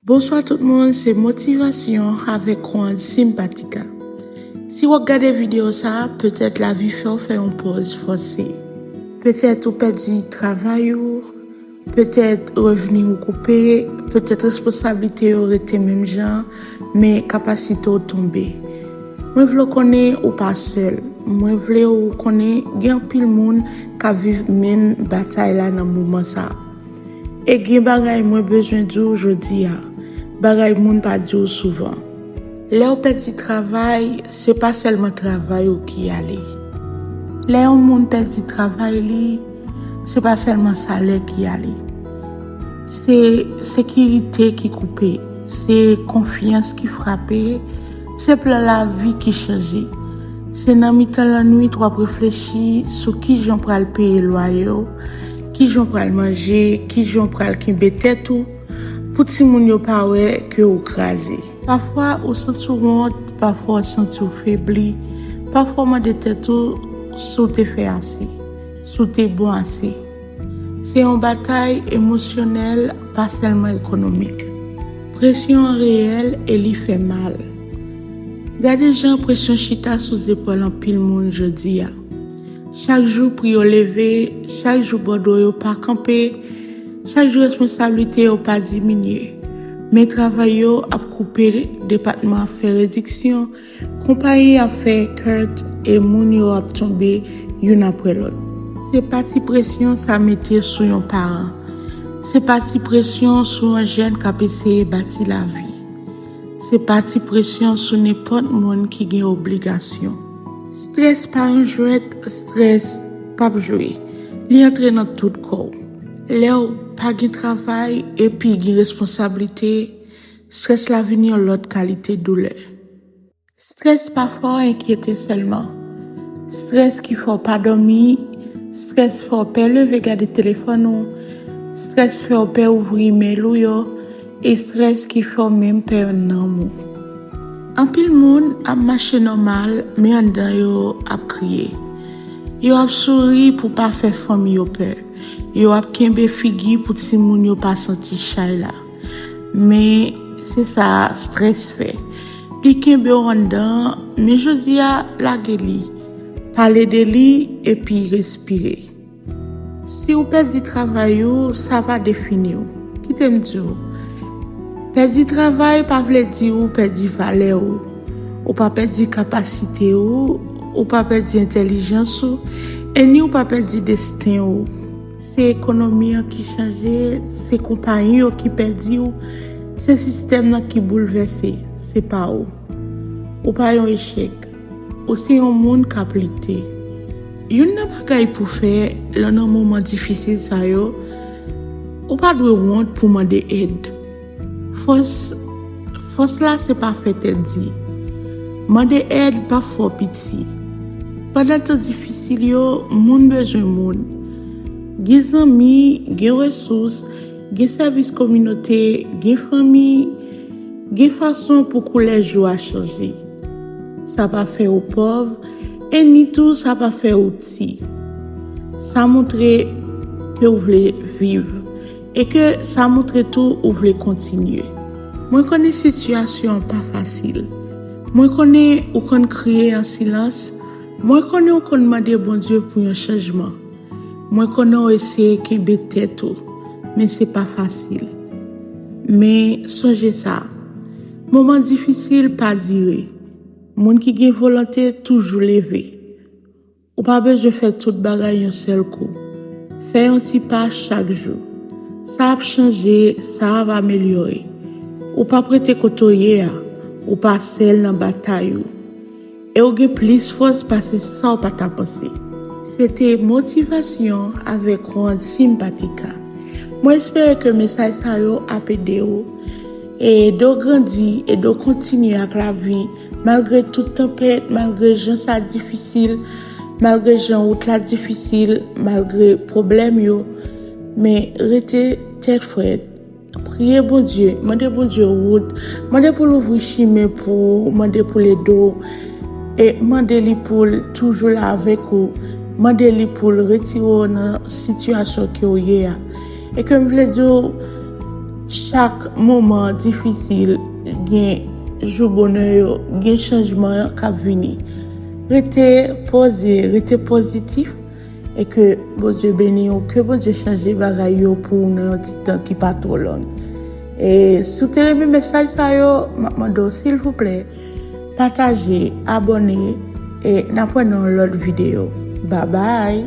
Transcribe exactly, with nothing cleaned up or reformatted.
Bonswa tout moun, se Motivasyon avèk Juan Simpatica. Si w ap gade videyo sa a, petèt lavi fè w fè yon pòz fòse. Petèt ou pèdi travay ou, petèt revni w koupe, petèt responsablite yo rete menm jan, men kapasite w tonbe. Mwen vle w konnen ou pa sèl. Mwen vle w konnen gen anpil moun k ap viv menm batay la nan moman sa a. E gen bagay mwen bezwen di w jodi a, bagay moun pa di w souvan. Lè w pèdi travay, se pa sèlman travay ou ki ale. Lè yon moun pèdi travay li, se pa sèlman salè ki ale. Se sekirite ki koupe, se konfyans ki frape, se plan lavi ki chanje. Se nan mitan lannwit w ap reflechi sou kijan w pral peye lwaye w, kijan w pral manje, kijan w pral kenbe tèt ou, pou timoun yo pa wè ke w kraze. Pafwa ou santi w wont, pafwa w santi w febli, pafwa w mande tèt ou si w te fè ase, si w te bon ase. Se yon batay emosyonèl, pa sèlman ekonomik. Presyon an reyèl e li fè mal. Gade jan presyon chita sou zepòl anpil moun jodi a. Chak jou pri yo leve, chak jou bòdwo yo pa kanpe, chak jou responsablite yo pa diminye. Men travay yo ap koupe, depatman ap fè rediksyon, konpayi ap fè cut e moun yo ap tonbe youn apre lòt. Se pati presyon sa mete sou yon paran. Se pati presyon sou yon jèn k ap eseye bati lavi. Se pati presyon sou nenpòt moun ki gen obligasyon. Strès pa yon jwèt, strès p ap jwe. Li antre nan tout kò w. Lè w pa gen travay epi gen responsablite, strès la vin yon lòt kalite doulè. Strès pa fè w enkyete sèlman. Strès ki fè w pa dòmi, strès fè w pè leve gade telefòn ou, strès fè w pè ouvri imèl ou yo, e strès ki fè w menm pè nanm ou. Anpil moun ap mache nòmal, men anndan yo ap kriye. Yo ap souri pou pa fè fanmi yo pè. Yo ap kenbe figi pou timoun yo pa santi chay la. Men se sa strès fè. Li kenbe w anndan, men jodi a, lage li. Pale de li epi respire. Si w pèdi travay ou, sa pa defini w. Kite m di w. Pèdi travay pa vle di ou pèdi valè ou. Ou pa pèdi kapasite ou, ou pa pèdi entèlijans ou, e ni ou pa pèdi desten ou. Se ekonomi an ki chanje, se konpayi yo ki pèdi w, se sistèm nan ki boulvèse, se pa ou. Ou pa yon echèk. Ou se yon moun k ap lite. Youn nan bagay pou fè lè w nan moman difisil sa yo, ou pa dwe wont pou mande èd. Fòs, fòs la se pa fè tèt di. Mande èd pa fè w piti. Pandan tan difisil yo, moun bezwen moun. Gen zanmi, gen resous, gen sèvis kominote, gen fanmi, gen fason pou koulè jou a chanje. Sa pa fè w pòv, e ni tou sa pa fè w ti. Sa montre ke w vle viv, e ke sa montre tou ou vle kontinye. Mwen konnen sitiyasyon an pa fasil. Mwen konnen ou konn kriye an silans. Mwen konnen ou konn mande Bondye pou yon chanjman. Mwen konnen w eseye kenbe tèt ou, men se pa fasil. Men sonje sa, moman difisil pa dire. Moun ki gen volonte toujou leve. Ou pa bezwen fè tout bagay yon sèl kou. Fè yon ti pa chak jou. Sa ap chanje, sa ap amelyore. Ou p ap rete kote w ye a. Ou pa sèl nan batay ou. E w gen plis fòs pase sa w pa ta panse. Se te Motivasyon avèk Juan Simpatica. Mwen espere ke mesaj sa yo ap ede w. E ede w grandi, ede w kontinye ak lavi, malgre tout tanpèt, malgre jan sa difisil, malgre jan wout la difisil, malgre pwoblèm yo. Men rete tèt frèt. Priye Bondye, mande Bondye wout, mande pou l ouvri chimen pou ou, mande pou l ede w, e mande li pou l toujou la avèk ou, mande li pou l retire w nan sitiyasyon ke w ye a. E ke m vle di w, Chak moman difisil, gen jou bonè yo, gen chanjman k ap vini. Rete poze, rete pozitif, e ke Bondye beni w, ke Bondye chanje bagay yo pou ou nan yon ti tan ki pa twò long. E si w te renmen mesaj sa yo, m ap mande w silvouplè, pataje, abòne, e n ap wè nan yon lòt videyo. Babay!